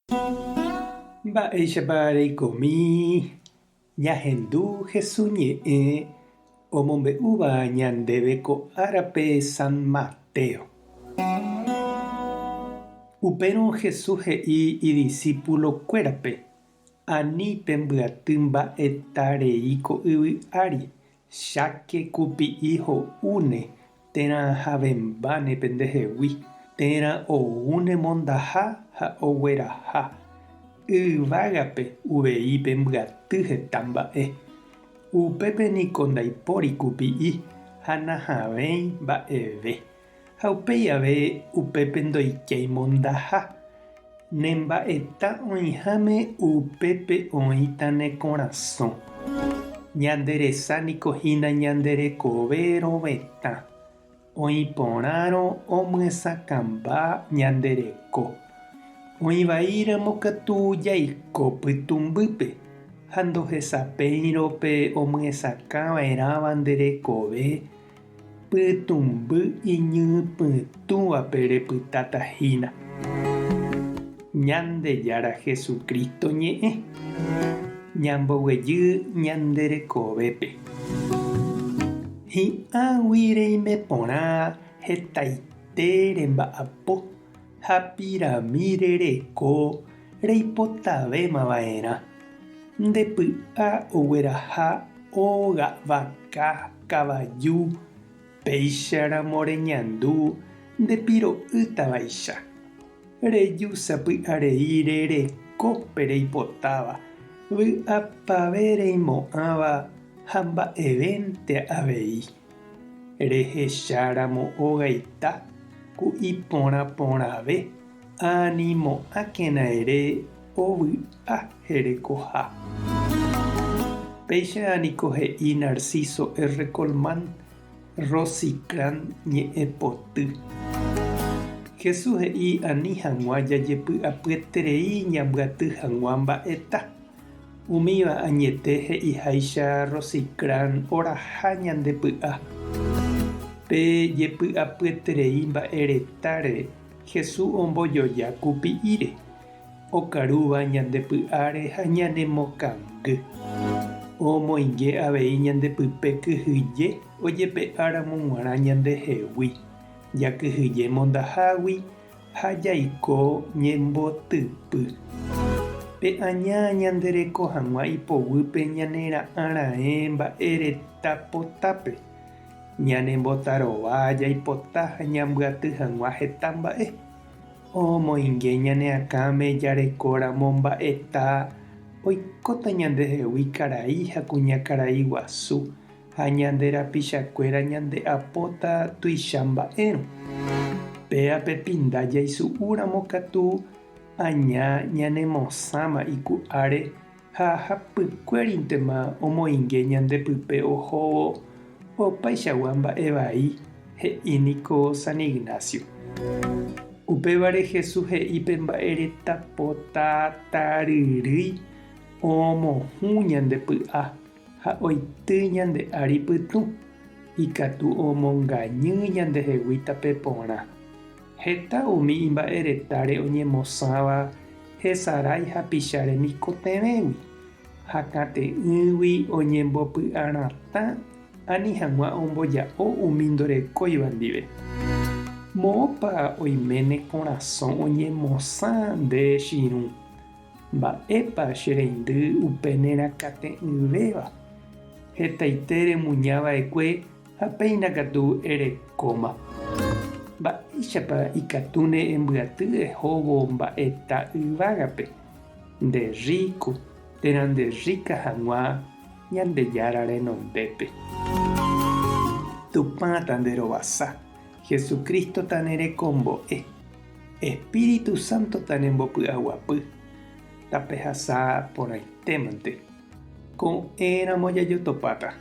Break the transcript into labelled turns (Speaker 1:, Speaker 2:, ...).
Speaker 1: Mba'éichapa reikomi ñahendu Hesu ñe'ẽ omombe'úva ñandéve ko árape San Mateo. Upérõ Jesús he'i idisípulokuérape, Ani pembyaty mba'eta rei ko yvy ári, cháke kupi'i ho'úne térã havẽmbáne pendehegui, térã oúne mondaha ha ogueraha, yvágape uvei pembyaty heta mba'e. Upépe niko ndaipóri kupi'i ha nahavẽi mba'eve, ha upéi ave upépe ndoikéi mondaha. Ne mba'eta oĩháme upépe oĩta ne korasõ. Ñande resa niko hína ñande rekove rovetã, oĩ porãrõ omyesakãmba ñande reko. Oĩ vaíramo katu jaiko pytũmbýpe ha ndohesapéirõ pe omyesakã va'erãva nde rekove Pytũmby iñypytũvape repytáta hína. Ñandejára Jesucristo ñe'ẽ, ñamboguejy ñande rekovépe. Hi'ãgui reime porã hetaite remba'apo ha pirami rereko reipotavéma va'erã. Nde py'a ogueraha óga vaka kavaju, péicha ramo reñandu nde piro'ýtavaicha. Reju sapy'arei rereko pe reipotáva, vy'apave reimo'ãva ha mba'evénte avei. Rehecha ramo ogaita ku iporã porãve animo'ãkena ere ovy'a herekoha. Péicha niko he'i Narciso R. Colmán, Rosicrán ñe'ẽpoty. Jesús he'i ani hag̃ua jajepy'apyeterei ñambyaty hag̃ua mba'eta. Umíva añete he'iháicha Rosicrán oraha ñande py'a. Pe jepy'apyeterei mba'e retáre Jesús ombojoja kupi'íre, okarúva ñande py'áre ha ñanemokangy. Omoinge avei ñande pype kyhyje ojepe'áramo g̃uarã ñandehegui, jakyhyje mondahágui ha jaiko ñembotypy. Pe aña ñande reko hag̃ua ipoguýpe ñanera'ã raẽ mba'e reta potápe, ñanembotarova jaipota ha ñambyaty hag̃ua heta mba'e. Omoinge ñane akãme jarekóramo mba'eta oikóta ñandehegui karai ha kuñakarai guasu ha ñande rapichakuéra ñande apóta tuicha mba'érõ. Péa pe pinda jaisu'úramo katu aña ñanemosãma iku'áre ha hapykuérintema omoinge ñande pype ohóvo opaichagua mba'e vai, he'i niko San Ignacio. Upévare Jesús he'i pe mba'e reta pota taryrýi omohũ ñande py'a. Ha oity ñande ári pytũ, ikatu omongañy ñandehegui tape porã. Heta umi imba'eretáre oñemosãva hesarái hapicha remikotevẽgui, ha kate'ỹgui oñembopy'aratã ani hag̃ua omboja'o umi ndorekóiva ndive. Moõpa oime ne korasõ oñemosã nde chirũ? Mba'épa che reindy upe nerakate'ỹvéva? Hetaite remuña va'ekue ha péina katu erekóma. Mba'éichapa ikatúne embyaty ehóvo mba'eta yvágape, nde rríko térã nde rríka hag̃ua Ñandejára renondépe? Tupã tanderovasa, Jesucristo tanerekombo'e. Espíritu Santo tanembopy'aguapy, tapehasa porãitémante. Ko'ẽramo jajotopáta.